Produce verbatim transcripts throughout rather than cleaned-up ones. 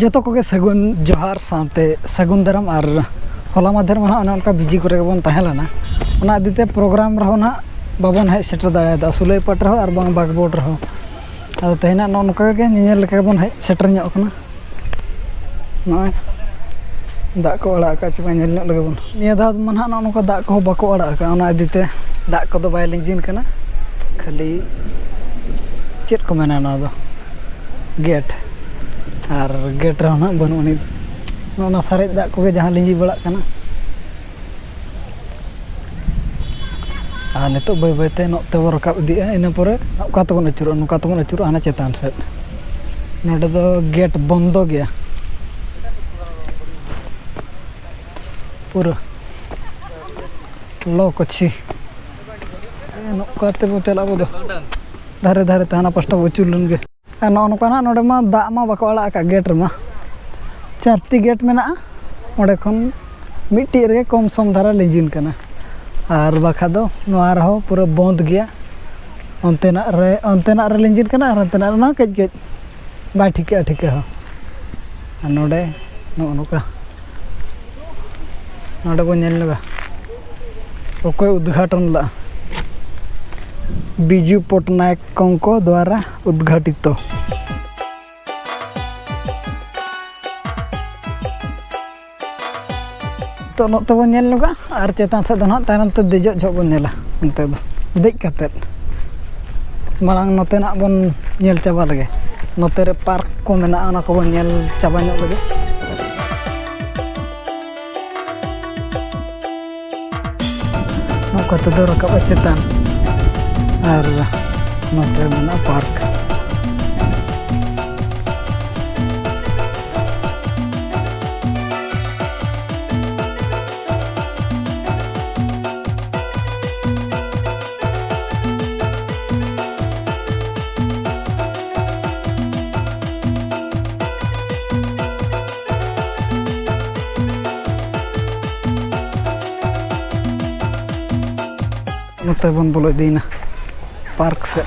ᱡᱚᱛᱚ ᱠᱚᱜᱮ ᱥᱟᱹᱜᱩᱱ ᱡᱚᱦᱟᱨ ᱥᱟᱶᱛᱮ ᱥᱟᱹᱜᱩᱱ ᱫᱟᱨᱟᱢ᱾ ᱟᱨ ᱦᱚᱞᱟ ᱢᱟᱫᱷᱮᱨ ᱢᱟ ᱱᱟᱦᱟᱜ ᱚᱱᱮ ᱚᱱᱠᱟ ᱵᱤᱡᱤ ᱠᱚᱨᱮ ᱜᱮᱵᱚᱱ ᱛᱟᱦᱮᱸ ᱞᱮᱱᱟ, ᱚᱱᱟ ᱤᱫᱤ ᱛᱮ ᱯᱨᱳᱜᱨᱟᱢ ᱨᱮᱦᱚᱸ ᱱᱟᱦᱟᱜ ᱵᱟᱵᱚᱱ ᱦᱮᱡ ᱥᱮᱴᱮᱨ ᱫᱟᱲᱮᱭᱟᱫᱟ, ᱥᱩᱞᱟᱹᱭ ᱯᱟᱴ ᱨᱮᱦᱚᱸ ᱟᱨ ᱵᱟᱝ ᱵᱟᱜᱽᱵᱳᱲ ᱨᱮᱦᱚᱸ᱾ ᱟᱫᱚ ᱛᱮᱦᱮᱧ ᱱᱟᱦᱟᱜ ᱱᱚᱜᱼᱚ ᱱᱚᱝᱠᱟ ᱜᱮ ᱧᱮᱧᱮᱞ ᱞᱮᱠᱟ ᱵᱚᱱ ᱦᱮᱡ ᱥᱮᱴᱮᱨ ᱧᱚᱜ ᱠᱟᱱᱟ᱾ ᱱᱚᱜᱼᱚᱭ ᱫᱟᱜ ᱠᱚ ᱟᱲᱟᱜ ᱟᱠᱟᱫ ᱪᱮ ᱵᱟᱝ, ᱧᱮᱞ ᱧᱚᱜ ᱞᱮᱜᱮ ᱵᱚᱱ᱾ ᱱᱤᱭᱟᱹ ᱫᱷᱟᱣ ᱢᱟ ᱱᱟᱦᱟᱜ ᱱᱚᱜᱼᱚ ᱱᱚᱝᱠᱟ ᱫᱟᱜ ᱠᱚᱦᱚᱸ ᱵᱟᱠᱚ ᱟᱲᱟᱜ ᱟᱠᱟᱫᱼᱟ, ᱚᱱᱟ ᱤᱫᱤ ᱛᱮ ᱫᱟᱜ ᱠᱚᱫᱚ ᱵᱟᱭ ᱞᱤᱸᱡᱤᱱ ᱠᱟᱱᱟ, ᱠᱷᱟᱹᱞᱤ ᱪᱮᱫ ᱠᱚ ᱢᱮᱱᱟ ᱱᱚᱣᱟ ᱫᱚ ᱜᱮᱴ, ᱟᱨ ᱜᱮᱴ ᱨᱮᱦᱚᱸ ᱱᱟᱦᱟᱜ ᱵᱟᱹᱱᱩᱜ ᱟᱹᱱᱤᱡ᱾ ᱱᱚᱜᱼᱚ ᱱᱚᱣᱟ ᱥᱟᱨᱮᱡ ᱫᱟᱜ ᱠᱚᱜᱮ ᱡᱟᱦᱟᱸ ᱞᱤᱸᱡᱤ ᱵᱟᱲᱟᱜ ᱠᱟᱱᱟ᱾ ᱟᱨ ᱱᱤᱛᱚᱜ ᱵᱟᱹᱭ ᱵᱟᱹᱭ ᱛᱮ ᱱᱚᱛᱮ ᱵᱚ ᱨᱟᱠᱟᱵ ᱤᱫᱤᱜᱼᱟ, ᱤᱱᱟᱹ ᱯᱚᱨᱮ ᱚᱠᱟ ᱛᱮᱵᱚᱱ ᱟᱹᱪᱩᱨᱚᱜᱼᱟ, ᱱᱚᱝᱠᱟ ᱛᱮᱵᱚᱱ ᱟᱹᱪᱩᱨᱚᱜᱼᱟ ᱦᱟᱱᱟ ᱪᱮᱛᱟᱱ ᱥᱮᱫ᱾ ᱱᱚᱰᱮ ᱫᱚ ᱜᱮᱴ ᱵᱚᱱᱫᱚ ᱜᱮᱭᱟ ᱯᱩᱨᱟᱹ᱾ ᱞᱚ ᱠᱚᱪᱷᱤ᱾ ᱱᱚᱝᱠᱟ ᱛᱮᱵᱚ ᱪᱟᱞᱟᱜᱼᱟ ᱟᱵᱚ ᱫᱚ᱾ ᱫᱷᱟᱨᱮ ᱫᱷᱟᱨᱮ ᱛᱮ ᱦᱟᱱᱟ ᱯᱟᱥᱴᱟ ᱵᱚ ᱟᱹᱪᱩᱨ ᱞᱮᱱ ᱜᱮ᱾ ᱟᱨ ᱱᱚᱜᱼᱚ ᱱᱚᱝᱠᱟ ᱱᱟᱜ ᱱᱚᱰᱮ ᱢᱟ ᱫᱟᱜ ᱢᱟ ᱵᱟᱠᱚ ᱟᱲᱟᱜ ᱟᱠᱟᱫ ᱜᱮᱴ ᱨᱮᱢᱟ᱾ ᱪᱟᱨᱴᱤ ᱜᱮᱴ ᱢᱮᱱᱟᱜᱼᱟ, ᱚᱸᱰᱮ ᱠᱷᱚᱱ ᱢᱤᱫᱴᱤᱡ ᱨᱮᱜᱮ ᱠᱚᱢ ᱥᱚᱢ ᱫᱷᱟᱨᱟ ᱞᱤᱸᱡᱤᱱ ᱠᱟᱱᱟ, ᱟᱨ ᱵᱟᱠᱷᱟᱡ ᱫᱚ ᱱᱚᱣᱟ ᱨᱮᱦᱚᱸ ᱯᱩᱨᱟᱹ ᱵᱚᱱᱫ ᱜᱮᱭᱟ᱾ ᱚᱱᱛᱮᱱᱟᱜ ᱨᱮ, ᱚᱱᱛᱮᱱᱟᱜ ᱨᱮ ᱞᱤᱸᱡᱤᱱ ᱠᱟᱱᱟ ᱟᱨ ᱚᱱᱛᱮᱱᱟᱜ ᱨᱮ ᱚᱱᱟ ᱠᱟᱹᱡ ᱠᱟᱹᱡ ᱵᱟᱭ ᱴᱷᱤᱠᱟᱹᱜᱼᱟ, ᱴᱷᱤᱠᱟᱹ ᱦᱚᱸ᱾ ᱟᱨ ᱱᱚᱰᱮ ᱱᱚᱜᱼᱚ ᱱᱚᱝᱠᱟ, ᱱᱚᱰᱮ ᱵᱚᱱ ᱧᱮᱞ ᱧᱚᱜᱟ ᱚᱠᱚᱭ ᱩᱫᱽᱜᱷᱟᱴᱚᱱ ᱞᱮᱫᱟ, ᱵᱤᱡᱩ ᱯᱚᱴᱱᱟᱭᱮᱠ ᱠᱚᱝᱠᱚ ᱫᱣᱟᱨᱟ ᱩᱫᱽᱜᱷᱟᱴᱤᱛᱚ᱾ ᱛᱚ ᱱᱚᱛᱮ ᱵᱚᱱ ᱧᱮᱞ ᱧᱚᱜᱟ ᱟᱨ ᱪᱮᱛᱟᱱ ᱥᱮᱫ ᱫᱚ ᱱᱟᱦᱟᱜ ᱛᱟᱭᱱᱚᱢ ᱛᱮ ᱫᱮᱡᱚᱜ ᱡᱚᱦᱚᱜ ᱵᱚᱱ ᱧᱮᱞᱟ᱾ ᱚᱱᱛᱮ ᱫᱚ ᱫᱮᱡ ᱠᱟᱛᱮᱫ ᱢᱟᱲᱟᱝ ᱱᱚᱛᱮᱱᱟᱜ ᱵᱚᱱ ᱧᱮᱞ ᱪᱟᱵᱟ ᱞᱮᱜᱮ᱾ ᱱᱚᱛᱮ ᱨᱮ ᱯᱟᱨᱠ ᱠᱚ ᱢᱮᱱᱟᱜᱼᱟ, ᱚᱱᱟ ᱠᱚᱵᱚᱱ ᱧᱮᱞ ᱪᱟᱵᱟ ᱧᱚᱜ ᱞᱮᱜᱮ᱾ ᱱᱚᱝᱠᱟ ᱛᱮᱫᱚ ᱨᱟᱠᱟᱵᱼᱟ ᱪᱮᱛᱟᱱ, ᱟᱨ ᱱᱚᱛᱮ ᱢᱮᱱᱟᱜᱼᱟ ᱯᱟᱨᱠ᱾ ᱱᱚᱛᱮ ᱵᱚᱱ ᱵᱚᱞᱚ ᱤᱫᱤᱭᱮᱱᱟ ᱯᱟᱨᱠ ᱥᱮᱫ᱾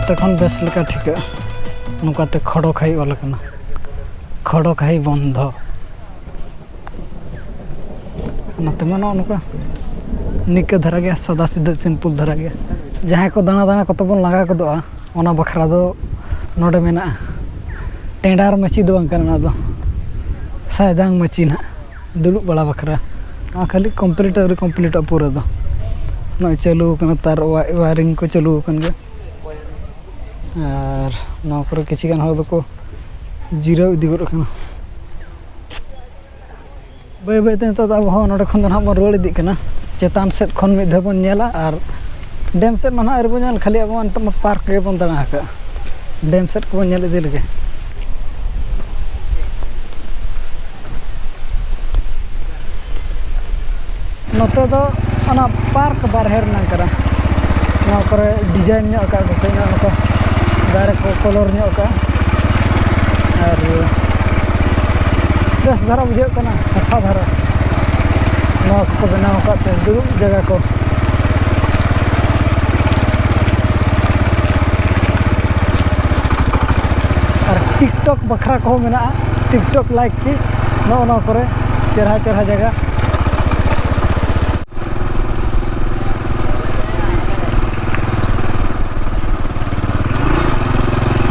ᱛᱚᱠᱷᱚᱱ ᱵᱮᱥ ᱞᱮᱠᱟ ᱴᱷᱤᱠᱟᱹᱜᱼᱟ᱾ ᱱᱚᱝᱠᱟᱛᱮ ᱠᱷᱚᱲᱚ ᱠᱷᱟᱹᱦᱤ ᱚᱞ ᱟᱠᱟᱱᱟ, ᱠᱷᱚᱲᱚ ᱠᱷᱟᱹᱦᱤ ᱵᱚᱱᱫᱷᱚ᱾ ᱱᱚᱛᱮ ᱢᱟ ᱱᱚᱜᱼᱚ ᱱᱚᱝᱠᱟ ᱱᱤᱠᱟᱹ ᱫᱷᱟᱨᱟ ᱜᱮᱭᱟ, ᱥᱟᱫᱟ ᱥᱤᱫᱟᱹ simple ᱫᱷᱟᱨᱟ ᱜᱮᱭᱟ᱾ ᱡᱟᱦᱟᱸᱭ ᱠᱚ ᱫᱟᱬᱟ ᱫᱟᱬᱟ ᱠᱚᱛᱮ ᱵᱚᱱ ᱞᱟᱸᱜᱟ ᱜᱚᱫᱚᱜᱼᱟ, ᱚᱱᱟ ᱵᱟᱠᱷᱨᱟ ᱫᱚ ᱱᱚᱰᱮ ᱢᱮᱱᱟᱜᱼᱟ᱾ ᱴᱮᱸᱰᱟᱨ ᱢᱟᱹᱪᱤ ᱫᱚ ᱵᱟᱝ ᱠᱟᱱᱟ, ᱚᱱᱟ ᱫᱚ ᱥᱟᱭᱫᱟᱝ ᱢᱟᱹᱪᱤ ᱱᱟᱦᱟᱜ, ᱫᱩᱲᱩᱵ ᱵᱟᱲᱟ ᱵᱟᱠᱷᱨᱟ᱾ ᱱᱚᱣᱟ ᱠᱷᱟᱹᱞᱤ complete ᱟᱹᱣᱨᱤ completeᱚᱜᱼᱟ ᱯᱩᱨᱟᱹ ᱫᱚ᱾ ᱱᱚᱜᱼᱚᱭ ᱪᱟᱹᱞᱩ ᱟᱠᱟᱱᱟ, ᱛᱟᱨ ᱣᱟ-, wiring ᱠᱚ ᱪᱟᱹᱞᱩ ᱟᱠᱟᱱ ᱜᱮᱭᱟ᱾ ᱟᱨ ᱱᱚᱣᱟ ᱠᱚᱨᱮ ᱠᱤᱪᱷᱩ ᱜᱟᱱ ᱦᱚᱲ ᱫᱚᱠᱚ ᱡᱤᱨᱟᱹᱣ ᱤᱫᱤ ᱜᱚᱫ ᱟᱠᱟᱱᱟ᱾ ᱵᱟᱹᱭ ᱵᱟᱹᱭ ᱛᱮ ᱱᱤᱛᱚᱜ ᱫᱚ ᱟᱵᱚ ᱦᱚᱸ ᱱᱚᱰᱮ ᱠᱷᱚᱱ ᱫᱚ ᱱᱟᱦᱟᱜ ᱵᱚᱱ ᱨᱩᱣᱟᱹᱲ ᱤᱫᱤᱜ ᱠᱟᱱᱟ᱾ ᱪᱮᱛᱟᱱ ᱥᱮᱫ ᱠᱷᱚᱱ ᱢᱤᱫ ᱫᱷᱟᱣ ᱵᱚᱱ ᱧᱮᱞᱟ, ᱟᱨ ᱰᱮᱢ ᱥᱮᱫ ᱢᱟ ᱱᱟᱦᱟᱜ ᱟᱹᱣᱨᱤ ᱵᱚᱱ ᱧᱮᱞ, ᱠᱷᱟᱹᱞᱤ ᱟᱵᱚ ᱢᱟ ᱱᱤᱛᱚᱜ ᱢᱟ ᱯᱟᱨᱠ ᱜᱮᱵᱚᱱ ᱫᱟᱬᱟ ᱟᱠᱟᱫᱼᱟ᱾ ᱰᱮᱢ ᱥᱮᱫ ᱠᱚᱵᱚᱱ ᱧᱮᱞ ᱤᱫᱤ ᱞᱮᱜᱮ᱾ ᱱᱚᱛᱮ ᱫᱚ ᱚᱱᱟ ᱯᱟᱨᱠ ᱵᱟᱨᱦᱮ ᱨᱮᱱᱟᱜ ᱠᱟᱱᱟ᱾ ᱱᱚᱣᱟ ᱠᱚᱨᱮ design ᱧᱚᱜ ᱟᱠᱟᱫ ᱠᱚ, ᱠᱟᱹᱡ ᱱᱚᱜᱼᱚ ᱱᱚᱝᱠᱟ ᱫᱟᱨᱮ ᱠᱚ colour ᱧᱚᱜ ᱟᱠᱟᱫ᱾ ᱟᱨ ᱵᱮᱥ ᱫᱷᱟᱨᱟ ᱵᱩᱡᱷᱟᱹᱜ ᱠᱟᱱᱟ, ᱥᱟᱯᱷᱟ ᱫᱷᱟᱨᱟ᱾ ᱱᱚᱣᱟ ᱠᱚᱠᱚ ᱵᱮᱱᱟᱣ ᱟᱠᱟᱫ ᱛᱮ ᱫᱩᱲᱩᱵ ᱡᱟᱭᱜᱟ ᱠᱚ᱾ ᱟᱨ TikTok ᱵᱟᱠᱷᱨᱟ ᱠᱚᱦᱚᱸ ᱢᱮᱱᱟᱜᱼᱟ, TikTok ᱞᱟᱹᱜᱤᱫ ᱱᱚᱜᱼᱚ ᱱᱚᱣᱟ ᱠᱚᱨᱮ ᱪᱮᱦᱨᱟ ᱪᱮᱦᱨᱟ ᱡᱟᱭᱜᱟ᱾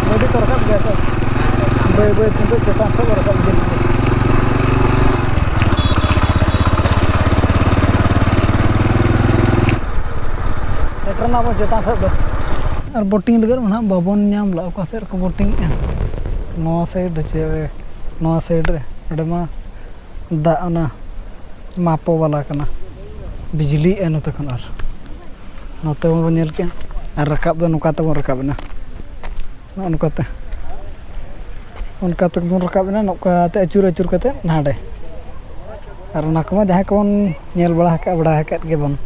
ᱜᱟᱹᱰᱤ ᱠᱚ ᱨᱟᱠᱟᱵ ᱜᱮᱭᱟ ᱛᱚ, ᱵᱟᱹᱭ ᱵᱟᱹᱭ ᱛᱮ ᱪᱮᱛᱟᱱ ᱥᱮᱫ ᱠᱚ ᱨᱟᱠᱟᱵ ᱤᱫᱤ᱾ ᱥᱮᱴᱮᱨ ᱮᱱᱟ ᱵᱚᱱ ᱪᱮᱛᱟᱱ ᱥᱮᱫ ᱫᱚ᱾ ᱟᱨ boating ᱞᱟᱹᱜᱤᱫ ᱢᱟ ᱱᱟᱦᱟᱜ ᱵᱟᱵᱚᱱ ᱧᱟᱢ ᱞᱮᱫ, ᱚᱠᱟ ᱥᱮᱫ ᱨᱮᱠᱚ boating ᱮᱫᱼᱟ? ᱱᱚᱣᱟ side ᱨᱮ ᱪᱮ ᱱᱚᱣᱟ side ᱨᱮ? ᱚᱸᱰᱮ ᱢᱟ ᱫᱟᱜ ᱚᱱᱟ ᱢᱟᱯᱚ ᱵᱟᱞᱟ ᱠᱟᱱᱟ, ᱵᱤᱡᱽᱞᱤ ᱮ ᱱᱚᱛᱮ ᱠᱷᱚᱱ᱾ ᱟᱨ ᱱᱚᱛᱮ ᱢᱟᱵᱚᱱ ᱧᱮᱞ ᱠᱮᱜᱼᱟ, ᱟᱨ ᱨᱟᱠᱟᱵ ᱫᱚ ᱱᱚᱝᱠᱟ ᱛᱮᱵᱚᱱ ᱨᱟᱠᱟᱵ ᱮᱱᱟ, ᱱᱚᱜᱼᱚ ᱱᱚᱝᱠᱟᱛᱮ, ᱚᱱᱠᱟ ᱛᱮᱵᱚᱱ ᱨᱟᱠᱟᱵ ᱮᱱᱟ, ᱱᱚᱝᱠᱟᱛᱮ ᱟᱹᱪᱩᱨ ᱟᱹᱪᱩᱨ ᱠᱟᱛᱮ ᱱᱟᱰᱮ᱾ ᱟᱨ ᱚᱱᱟ ᱠᱚᱢᱟ ᱡᱟᱦᱟᱸᱭ ᱠᱚᱵᱚᱱ ᱧᱮᱞ ᱵᱟᱲᱟ ᱟᱠᱟᱫ, ᱵᱟᱲᱟ ᱟᱠᱟᱫ ᱜᱮᱵᱚᱱ᱾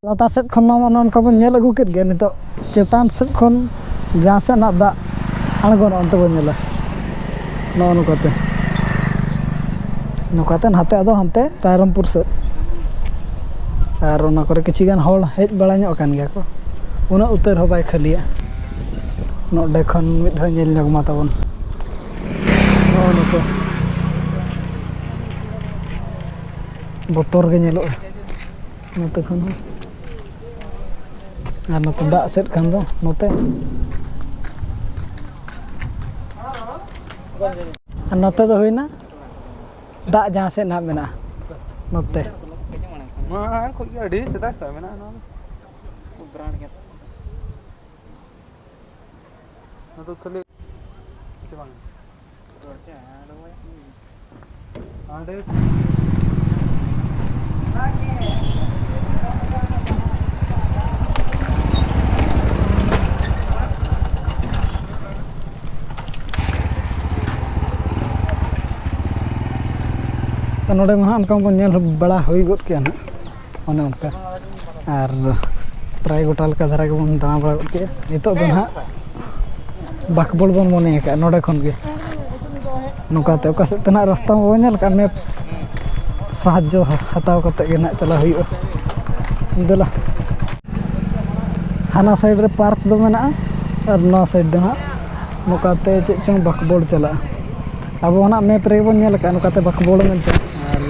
ᱞᱟᱛᱟᱨ ᱥᱮᱫ ᱠᱷᱚᱱ ᱢᱟ ᱚᱱᱮ ᱚᱱᱠᱟ ᱵᱚᱱ ᱧᱮᱞ ᱟᱹᱜᱩ ᱠᱮᱫ ᱜᱮ, ᱱᱤᱛᱚᱜ ᱪᱮᱛᱟᱱ ᱥᱮᱫ ᱠᱷᱚᱱ ᱡᱟᱦᱟᱸ ᱥᱮᱫ ᱱᱟᱜ ᱫᱟᱜ ᱟᱬᱜᱚᱱᱟ ᱚᱱᱛᱮ ᱵᱚᱱ ᱧᱮᱞᱟ᱾ ᱱᱚᱜᱼᱚ ᱱᱚᱝᱠᱟᱛᱮ, ᱱᱚᱝᱠᱟᱛᱮ ᱱᱟᱛᱮ ᱟᱫᱚ ᱦᱟᱱᱛᱮ ᱨᱟᱭᱨᱚᱝᱯᱩᱨ ᱥᱮᱫ᱾ ᱟᱨ ᱚᱱᱟ ᱠᱚᱨᱮ ᱠᱤᱪᱷᱤ ᱜᱟᱱ ᱦᱚᱲ ᱦᱮᱡ ᱵᱟᱲᱟ ᱧᱚᱜ ᱟᱠᱟᱱ ᱜᱮᱭᱟ ᱠᱚ, ᱩᱱᱟᱹᱜ ᱩᱛᱟᱹᱨ ᱦᱚᱸ ᱵᱟᱭ ᱠᱷᱟᱹᱞᱤᱭᱟ᱾ ᱱᱚᱰᱮ ᱠᱷᱚᱱ ᱢᱤᱫ ᱫᱷᱟᱣ ᱧᱮᱞ ᱧᱚᱜ ᱢᱟ ᱛᱟᱵᱚᱱ᱾ ᱱᱚᱜᱼᱚ ᱱᱚᱝᱠᱟ ᱵᱚᱛᱚᱨ ᱜᱮ ᱧᱮᱞᱚᱜᱼᱟ ᱱᱚᱛᱮ ᱠᱷᱚᱱ ᱦᱚᱸ᱾ ᱟᱨ ᱱᱚᱛᱮ ᱫᱟᱜ ᱥᱮᱫ ᱠᱷᱟᱱ ᱫᱚ ᱱᱚᱛᱮ, ᱟᱨ ᱱᱚᱛᱮ ᱫᱚ ᱦᱩᱭᱱᱟ ᱫᱟᱜ ᱡᱟᱦᱟᱸ ᱥᱮᱫ ᱱᱟᱦᱟᱜ ᱢᱮᱱᱟᱜᱼᱟ ᱱᱚᱛᱮ᱾ ᱢᱟᱲᱟᱝ ᱠᱷᱚᱱ ᱜᱮ ᱟᱹᱰᱤ ᱥᱮᱫᱟᱭ ᱠᱷᱚᱱ ᱢᱮᱱᱟᱜᱼᱟ ᱱᱚᱣᱟ ᱫᱚ᱾ ᱱᱚᱣᱟ ᱫᱚ ᱠᱷᱟᱹᱞᱤ ᱥᱮ ᱵᱟᱝ? ᱦᱟᱸᱰᱮ᱾ ᱛᱚ, ᱱᱚᱰᱮ ᱢᱟ ᱦᱟᱸᱜ ᱚᱱᱠᱟ ᱵᱚᱱ ᱧᱮᱞ ᱵᱟᱲᱟ ᱦᱩᱭ ᱜᱚᱫ ᱠᱮᱜᱼᱟ ᱱᱟᱦᱟᱜ, ᱚᱱᱮ ᱚᱱᱠᱟ᱾ ᱟᱨ ᱯᱨᱟᱭ ᱜᱚᱴᱟ ᱞᱮᱠᱟ ᱫᱷᱟᱨᱟ ᱜᱮᱵᱚᱱ ᱫᱟᱬᱟ ᱵᱟᱲᱟ ᱜᱚᱫ ᱠᱮᱜᱼᱟ᱾ ᱱᱤᱛᱚᱜ ᱫᱚ ᱱᱟᱦᱟᱜ ᱵᱟᱠᱵᱚᱲ ᱵᱚᱱ ᱢᱚᱱᱮ ᱟᱠᱟᱫᱼᱟ ᱱᱚᱰᱮ ᱠᱷᱚᱱ ᱜᱮ᱾ ᱱᱚᱝᱠᱟᱛᱮ ᱚᱠᱟ ᱥᱮᱫ ᱛᱮ ᱱᱟᱦᱟᱜ ᱨᱟᱥᱛᱟ ᱢᱟ ᱵᱟᱵᱚᱱ ᱧᱮᱞ ᱟᱠᱟᱫ, ᱢᱮᱯ ᱥᱟᱦᱟᱡᱽᱡᱚ ᱦᱟᱛᱟᱣ ᱠᱟᱛᱮᱫ ᱜᱮ ᱱᱟᱦᱟᱜ ᱪᱟᱞᱟᱜ ᱦᱩᱭᱩᱜᱼᱟ᱾ ᱫᱮᱞᱟ᱾ ᱦᱟᱱᱟ ᱥᱟᱭᱤᱰ ᱨᱮ ᱯᱟᱨᱠ ᱫᱚ ᱢᱮᱱᱟᱜᱼᱟ ᱟᱨ ᱱᱚᱣᱟ ᱥᱟᱭᱤᱰ ᱫᱚ ᱱᱟᱦᱟᱜ ᱱᱚᱝᱠᱟᱛᱮ ᱪᱮᱫ ᱪᱚᱝ ᱵᱟᱠᱵᱚᱲ ᱪᱟᱞᱟᱜᱼᱟ᱾ ᱟᱵᱚ ᱦᱟᱱᱟ ᱢᱮᱯ ᱨᱮᱜᱮ ᱵᱚᱱ ᱧᱮᱞ ᱟᱠᱟᱫᱼᱟ, ᱱᱚᱝᱠᱟᱛᱮ ᱵᱟᱠᱵᱚᱲ ᱢᱮᱱᱛᱮ᱾ ᱟᱨ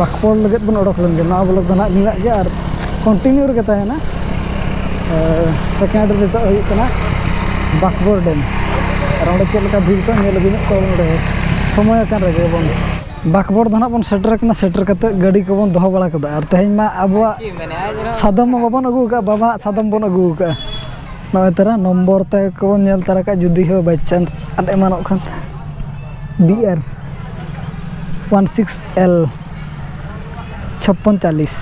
ᱵᱟᱠᱵᱚᱲ ᱞᱟᱹᱜᱤᱫ ᱵᱚᱱ ᱚᱰᱚᱠ ᱞᱮᱱ ᱜᱮ᱾ ᱱᱚᱣᱟ ᱵᱞᱚᱜ ᱫᱚ ᱱᱟᱦᱟᱜ ᱱᱤᱱᱟᱹᱜ ᱜᱮ ᱟᱨ ᱠᱚᱱᱴᱤᱱᱤᱭᱩ ᱨᱮᱜᱮ ᱛᱟᱦᱮᱱᱟ᱾ ᱥᱮᱠᱮᱱᱰ ᱨᱮ ᱱᱤᱛᱚᱜ ᱦᱩᱭᱩᱜ ᱠᱟᱱᱟ ᱵᱟᱠᱵᱚᱲ ᱰᱮᱢ᱾ ᱟᱨ ᱚᱸᱰᱮ ᱪᱮᱫ ᱞᱮᱠᱟ ᱵᱷᱤᱲ ᱠᱚ ᱧᱮᱞ ᱤᱫᱤ ᱧᱚᱜ ᱠᱚᱣᱟ ᱵᱚᱱ ᱚᱸᱰᱮ ᱥᱚᱢᱚᱭ ᱟᱠᱟᱱ ᱨᱮᱜᱮ ᱵᱚᱱ᱾ ᱵᱟᱠᱵᱚᱲ ᱫᱚ ᱱᱟᱦᱟᱜ ᱵᱚᱱ ᱥᱮᱴᱮᱨ ᱟᱠᱟᱱᱟ, ᱥᱮᱴᱮᱨ ᱠᱟᱛᱮ ᱜᱟᱹᱰᱤ ᱠᱚᱵᱚᱱ ᱫᱚᱦᱚ ᱵᱟᱲᱟ ᱠᱟᱫᱟ᱾ ᱟᱨ ᱛᱮᱦᱮᱧ ᱢᱟ ᱟᱵᱚᱣᱟᱜ ᱥᱟᱫᱚᱢ ᱢᱟ ᱵᱟᱵᱚᱱ ᱟᱹᱜᱩ ᱟᱠᱟᱫᱼᱟ, ᱵᱟᱵᱟᱣᱟᱜ ᱥᱟᱫᱚᱢ ᱵᱚᱱ ᱟᱹᱜᱩ ᱟᱠᱟᱫᱼᱟ᱾ ᱱᱚᱜᱼᱚᱭ ᱛᱟᱨᱟ ᱱᱚᱢᱵᱚᱨ ᱛᱮ ᱠᱚᱵᱚᱱ ᱧᱮᱞ ᱛᱟᱨᱟ ᱠᱟᱜᱼᱟ, ᱡᱩᱫᱤ ᱦᱚᱸ ᱵᱟᱭ ᱪᱟᱱᱥ ᱟᱫ ᱮᱢᱟᱱᱚᱜ ᱠᱷᱟᱱ᱾ B R one six L ᱪᱷᱚᱯᱯᱚᱱ ᱪᱟᱞᱤᱥ᱾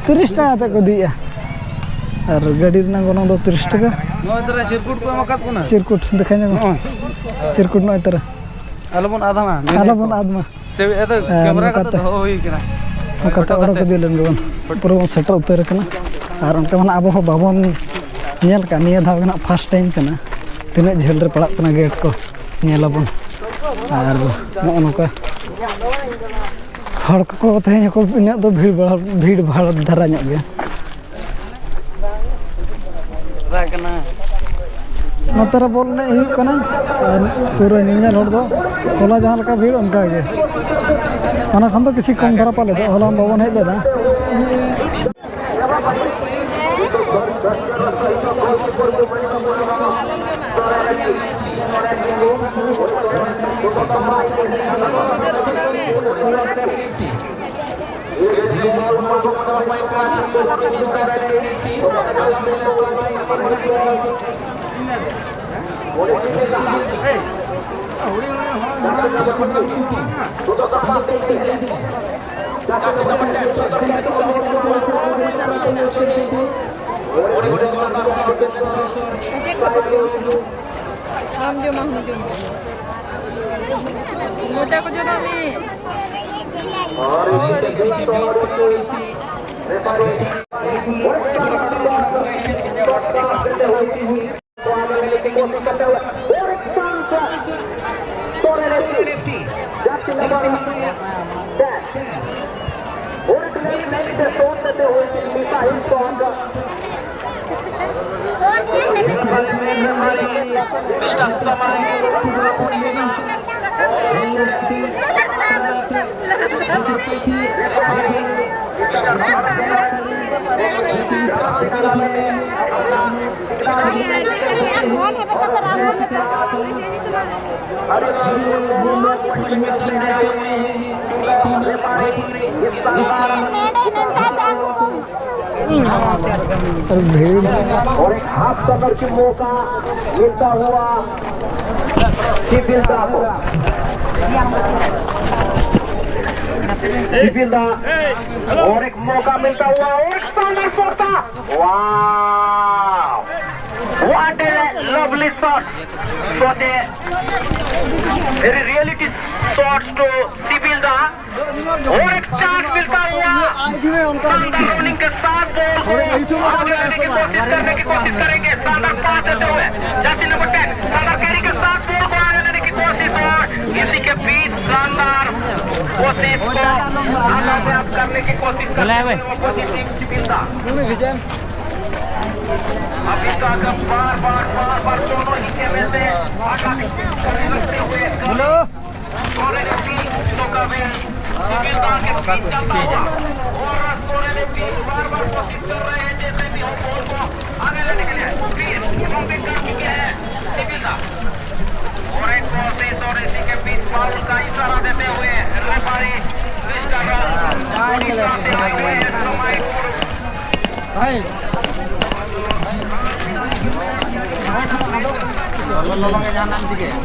ᱛᱤᱨᱤᱥ ᱴᱟᱠᱟ ᱠᱟᱛᱮ ᱠᱚ ᱤᱫᱤᱭᱮᱫᱼᱟ᱾ ᱟᱨ ᱜᱟᱹᱰᱤ ᱨᱮᱱᱟᱜ ᱜᱚᱱᱚᱝ ᱫᱚ ᱛᱤᱨᱤᱥ ᱴᱟᱠᱟ᱾ ᱱᱚᱜᱼᱚᱭ ᱛᱟᱨᱟ ᱪᱤᱨᱠᱩᱴ ᱠᱚ ᱮᱢ ᱟᱠᱟᱫ ᱵᱚᱱᱟ᱾ ᱪᱤᱨᱠᱩᱴ ᱫᱮᱠᱷᱟᱣ ᱧᱟᱢᱚᱜᱼᱟ᱾ ᱱᱚᱜᱼᱚᱭ᱾ ᱪᱤᱨᱠᱩᱴ ᱱᱚᱜᱼᱚᱭ ᱛᱟᱨᱟ᱾ ᱟᱞᱚᱵᱚᱱ ᱟᱫ ᱢᱟ, ᱢᱮᱱᱮᱫ ᱟᱞᱚᱵᱚᱱ ᱠᱚ᱾ ᱟᱫ ᱢᱟ᱾ ᱥᱮ, ᱟᱫᱚ ᱟᱨ ᱠᱮᱢᱮᱨᱟ ᱠᱟᱛᱮ ᱱᱚᱝᱠᱟᱛᱮ ᱫᱚᱦᱚ ᱦᱩᱭ ᱠᱟᱱᱟ᱾ ᱚᱱᱠᱟᱛᱮ ᱚᱰᱚᱠ ᱤᱫᱤ ᱞᱮᱱ ᱜᱮᱵᱚᱱ, ᱯᱩᱨᱟᱹ ᱵᱚᱱ ᱥᱮᱴᱮᱨ ᱩᱛᱟᱹᱨ ᱟᱠᱟᱱᱟ᱾ ᱟᱨ ᱚᱱᱠᱟ ᱢᱟ ᱱᱟᱜ ᱟᱵᱚ ᱦᱚᱸ ᱵᱟᱵᱚᱱ ᱧᱮᱞ ᱠᱟᱜᱼᱟ, ᱱᱤᱭᱟᱹ ᱫᱷᱟᱣ ᱜᱮ ᱱᱟᱜ ᱯᱷᱟᱥᱴ ᱴᱟᱭᱤᱢ ᱠᱟᱱᱟ᱾ ᱛᱤᱱᱟᱹᱜ ᱡᱷᱟᱹᱞ ᱨᱮ ᱯᱟᱲᱟᱜ ᱠᱟᱱᱟ ᱜᱮᱴ ᱠᱚ, ᱧᱮᱞ ᱟᱵᱚᱱ᱾ ᱟᱨ ᱱᱚᱜᱼᱚ ᱱᱚᱝᱠᱟ ᱦᱚᱲ ᱠᱚᱠᱚ ᱛᱮᱦᱮᱧ ᱦᱚᱸᱠᱚ ᱤᱱᱟᱹᱜ ᱫᱚ ᱵᱷᱤᱲ ᱵᱷᱟᱲ, ᱵᱷᱤᱲ ᱵᱷᱟᱲ ᱫᱷᱟᱨᱟ ᱧᱚᱜ ᱜᱮᱭᱟ᱾ ᱱᱚᱛᱮ ᱨᱮ ᱵᱚᱞ ᱮᱱᱮᱡ ᱦᱩᱭᱩᱜ ᱠᱟᱱᱟ, ᱟᱨ ᱯᱩᱨᱟᱹ ᱧᱮᱧᱮᱞ ᱦᱚᱲ ᱫᱚ ᱦᱚᱞᱟ ᱡᱟᱦᱟᱸ ᱞᱮᱠᱟ ᱵᱷᱤᱲ, ᱚᱱᱠᱟ ᱜᱮ᱾ ᱚᱱᱟ ᱠᱷᱚᱱ ᱫᱚ ᱠᱤᱪᱷᱩ ᱠᱚᱢ ᱫᱷᱟᱨᱟ ᱯᱟᱞᱮ ᱫᱚ, ᱦᱚᱞᱟ ᱢᱟ ᱵᱟᱵᱚᱱ ᱦᱮᱡ ᱞᱮᱱᱟ᱾ ᱟᱢ ᱡᱚᱢᱟ, ᱦᱚᱸ ᱡᱚᱢ᱾ ᱢᱚᱪᱟ ᱠᱚ ᱡᱚᱫᱟᱜ ᱢᱮ᱾ और एक हाथ पकड़ के मौका मिलता हुआ शिविल दा को। शिविल दा। और एक मौका मिलता हुआ और एक शानदार शॉट था। वाह! What a lovely shots! Such a very reality shots to Sibil Da. और एक चांस मिलता हुआ शानदार रनिंग के साथ बॉल को आगे लाने की कोशिश करने की कोशिश करेंगे। शानदार पास देते हुए जर्सी नंबर टेन शानदार कैरी के साथ बॉल को आगे लाने की कोशिश और इसी के बीच शानदार कोशिश को कामयाब करने की कोशिश करते हुए अपोजिट टीम Sibil Da। अभी तक बार बार बार बार दोनों ही कैमरे से आकाश करने लगते हुए हेलो। सोने ने भी तो कभी Sibil Da के पीछे जाता हुआ और सोने ने भी बार बार कोशिश कर रहे हैं जैसे भी हो बॉल को आगे लेने के लिए फिर लंबी कर चुके हैं Sibil Da। और एक कोशिश और इसी के बीच फाउल का इशारा देते हुए रेफरी मिस्टर उड़ीसा से आए हुए हैं समय ᱞᱚᱞᱚ ᱞᱚᱞᱚ ᱜᱮ ᱡᱟᱦᱟᱱᱟᱜ ᱮᱢ ᱪᱤᱠᱟᱹᱭᱟ᱾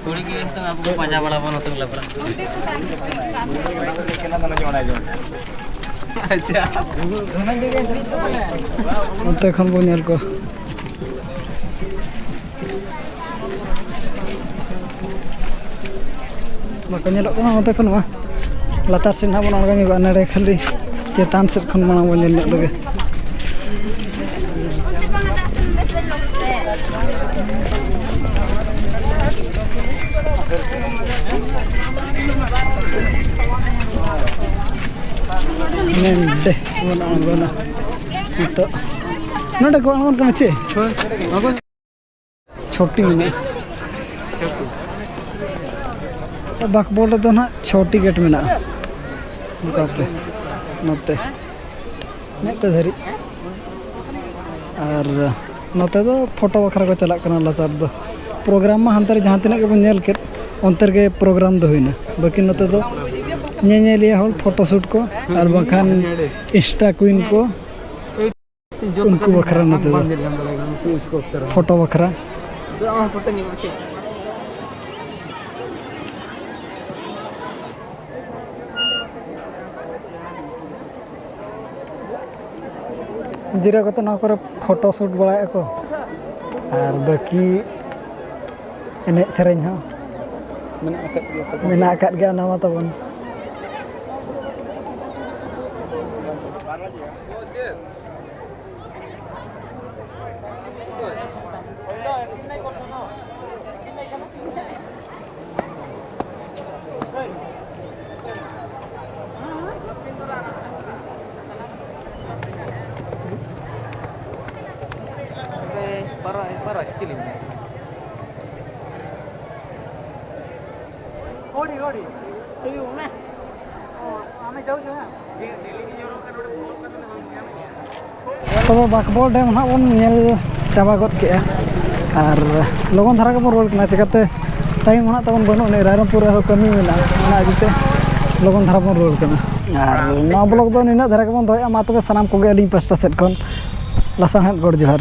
ᱠᱩᱲᱤ ᱜᱮ ᱱᱤᱛᱚᱝ ᱟᱵᱚ ᱠᱚ ᱯᱟᱸᱡᱟ ᱵᱟᱲᱟ ᱵᱚᱱᱟ ᱱᱚᱛᱮ ᱠᱚ ᱞᱟᱯᱲᱟ᱾ ᱟᱪᱪᱷᱟ᱾ ᱚᱱᱛᱮ ᱠᱷᱚᱱ ᱵᱚᱱ ᱧᱮᱞ ᱠᱚᱣᱟ᱾ ᱵᱟᱠᱚ ᱧᱮᱞᱚᱜ ᱠᱟᱱᱟ ᱱᱚᱛᱮ ᱠᱷᱚᱱ ᱢᱟ᱾ ᱞᱟᱛᱟᱨ ᱥᱮᱫ ᱱᱟᱦᱟᱜ ᱵᱚᱱ ᱟᱬᱜᱚ ᱧᱚᱜᱚᱜᱼᱟ᱾ ᱱᱚᱰᱮ ᱠᱷᱟᱹᱞᱤ ᱪᱮᱛᱟᱱ ᱥᱮᱫ ᱠᱷᱚᱱ ᱢᱟᱲᱟᱝ ᱵᱚᱱ ᱧᱮᱞ ᱧᱚᱜ ᱞᱮᱜᱮ᱾ ᱱᱚᱰᱮ ᱵᱚᱱ ᱟᱬᱜᱚᱱᱟ ᱱᱤᱛᱚᱜ᱾ ᱱᱚᱰᱮ ᱠᱚ ᱟᱬᱜᱚᱱ ᱠᱟᱱᱟ ᱪᱮ? ᱪᱷᱚᱴᱤ ᱢᱮᱱᱟᱜᱼᱟ᱾ ᱵᱟᱠᱵᱚᱞ ᱨᱮᱫᱚ ᱱᱟᱦᱟᱜ ᱪᱷᱚᱴᱤ ᱜᱮᱴ ᱢᱮᱱᱟᱜᱼᱟ᱾ ᱱᱚᱝᱠᱟᱛᱮ ᱱᱚᱛᱮ ᱢᱮᱫ ᱛᱮ ᱫᱷᱟᱹᱨᱤᱡ᱾ ᱟᱨ ᱱᱚᱛᱮ ᱫᱚ ᱯᱷᱳᱴᱳ ᱵᱟᱠᱷᱨᱟ ᱠᱚ ᱪᱟᱞᱟᱜ ᱠᱟᱱᱟ ᱞᱟᱛᱟᱨ ᱫᱚ᱾ ᱯᱨᱳᱜᱨᱟᱢ ᱢᱟ ᱦᱟᱱᱛᱮ ᱨᱮ ᱡᱟᱦᱟᱸ ᱛᱤᱱᱟᱹᱜ ᱜᱮᱵᱚᱱ ᱧᱮᱞ ᱠᱮᱫ, ᱚᱱᱛᱮ ᱨᱮᱜᱮ ᱯᱨᱳᱜᱨᱟᱢ ᱫᱚ ᱦᱩᱭᱱᱟ᱾ ᱵᱟᱹᱠᱤ ᱱᱚᱛᱮ ᱫᱚ ᱧᱮᱧᱮᱞᱤᱭᱟᱹ ᱦᱚᱲ ᱯᱷᱳᱴᱳ ᱥᱩᱴ ᱠᱚ, ᱟᱨ ᱵᱟᱝᱠᱷᱟᱱ ᱤᱱᱥᱴᱟ ᱠᱩᱭᱤᱱ ᱠᱚ, ᱩᱱᱠᱩ ᱵᱟᱠᱷᱨᱟ ᱱᱚᱛᱮ ᱫᱚ ᱯᱷᱳᱴᱳ ᱵᱟᱠᱷᱨᱟ᱾ ᱡᱤᱨᱟᱹ ᱠᱟᱛᱮ ᱱᱚᱣᱟ ᱠᱚᱨᱮ ᱯᱷᱳᱴᱳ ᱥᱩᱴ ᱵᱟᱲᱟᱭᱮᱫᱼᱟ ᱠᱚ, ᱟᱨ ᱵᱟᱹᱠᱤ ᱮᱱᱮᱡ ᱥᱮᱨᱮᱧ ᱦᱚᱸ ᱢᱮᱱᱟᱜ ᱟᱠᱟᱫ ᱜᱮᱭᱟ ᱛᱟᱵᱚᱱ᱾ ᱢᱮᱱᱟᱜ ᱟᱠᱟᱫ ᱜᱮᱭᱟ, ᱚᱱᱟ ᱢᱟ ᱛᱟᱵᱚᱱ᱾ ᱯᱟᱨᱟ ᱯᱟᱨᱟ ᱪᱤᱞᱤ ᱢᱮᱱᱟᱭᱟ? ᱦᱳᱲᱤ ᱦᱳᱲᱤ ᱦᱩᱭᱩᱜ ᱢᱮ᱾ ᱚ, ᱟᱢᱮ ᱡᱟᱣ ᱡᱚ ᱦᱮᱸ᱾ ᱛᱚᱵᱮ ᱵᱟᱸᱠᱵᱚᱲ ᱰᱮᱢ ᱦᱟᱸᱜ ᱵᱚᱱ ᱧᱮᱞ ᱪᱟᱵᱟ ᱜᱚᱫ ᱠᱮᱜᱼᱟ, ᱟᱨ ᱞᱚᱜᱚᱱ ᱫᱷᱟᱨᱟ ᱜᱮᱵᱚᱱ ᱨᱩᱣᱟᱹᱲ ᱠᱟᱱᱟ, ᱪᱤᱠᱟᱹᱛᱮ ᱴᱟᱭᱤᱢ ᱦᱚᱸ ᱱᱟᱜ ᱛᱟᱵᱚᱱ ᱵᱟᱹᱱᱩᱜ ᱟᱹᱱᱤᱡ, ᱨᱟᱭᱨᱚᱝᱯᱩᱨ ᱨᱮ ᱟᱨᱦᱚᱸ ᱠᱟᱹᱢᱤ ᱢᱮᱱᱟᱜᱼᱟ, ᱚᱱᱟ ᱤᱫᱤᱛᱮ ᱞᱚᱜᱚᱱ ᱫᱷᱟᱨᱟ ᱵᱚᱱ ᱨᱩᱣᱟᱹᱲ ᱠᱟᱱᱟ᱾ ᱟᱨ ᱱᱚᱣᱟ ᱵᱞᱚᱜ ᱫᱚ ᱱᱤᱱᱟᱹᱜ ᱫᱷᱟᱨᱟ ᱜᱮᱵᱚᱱ ᱫᱚᱦᱚᱭᱮᱜᱼᱟ᱾ ᱢᱟ ᱛᱚᱵᱮ ᱥᱟᱱᱟᱢ ᱠᱚᱜᱮ ᱟᱹᱞᱤᱧ ᱯᱟᱥᱴᱟ ᱥᱮᱫ ᱠᱷᱚᱱ ᱞᱟᱥᱟᱲᱦᱮᱫ ᱜᱚᱰ ᱡᱚᱦᱟᱨ᱾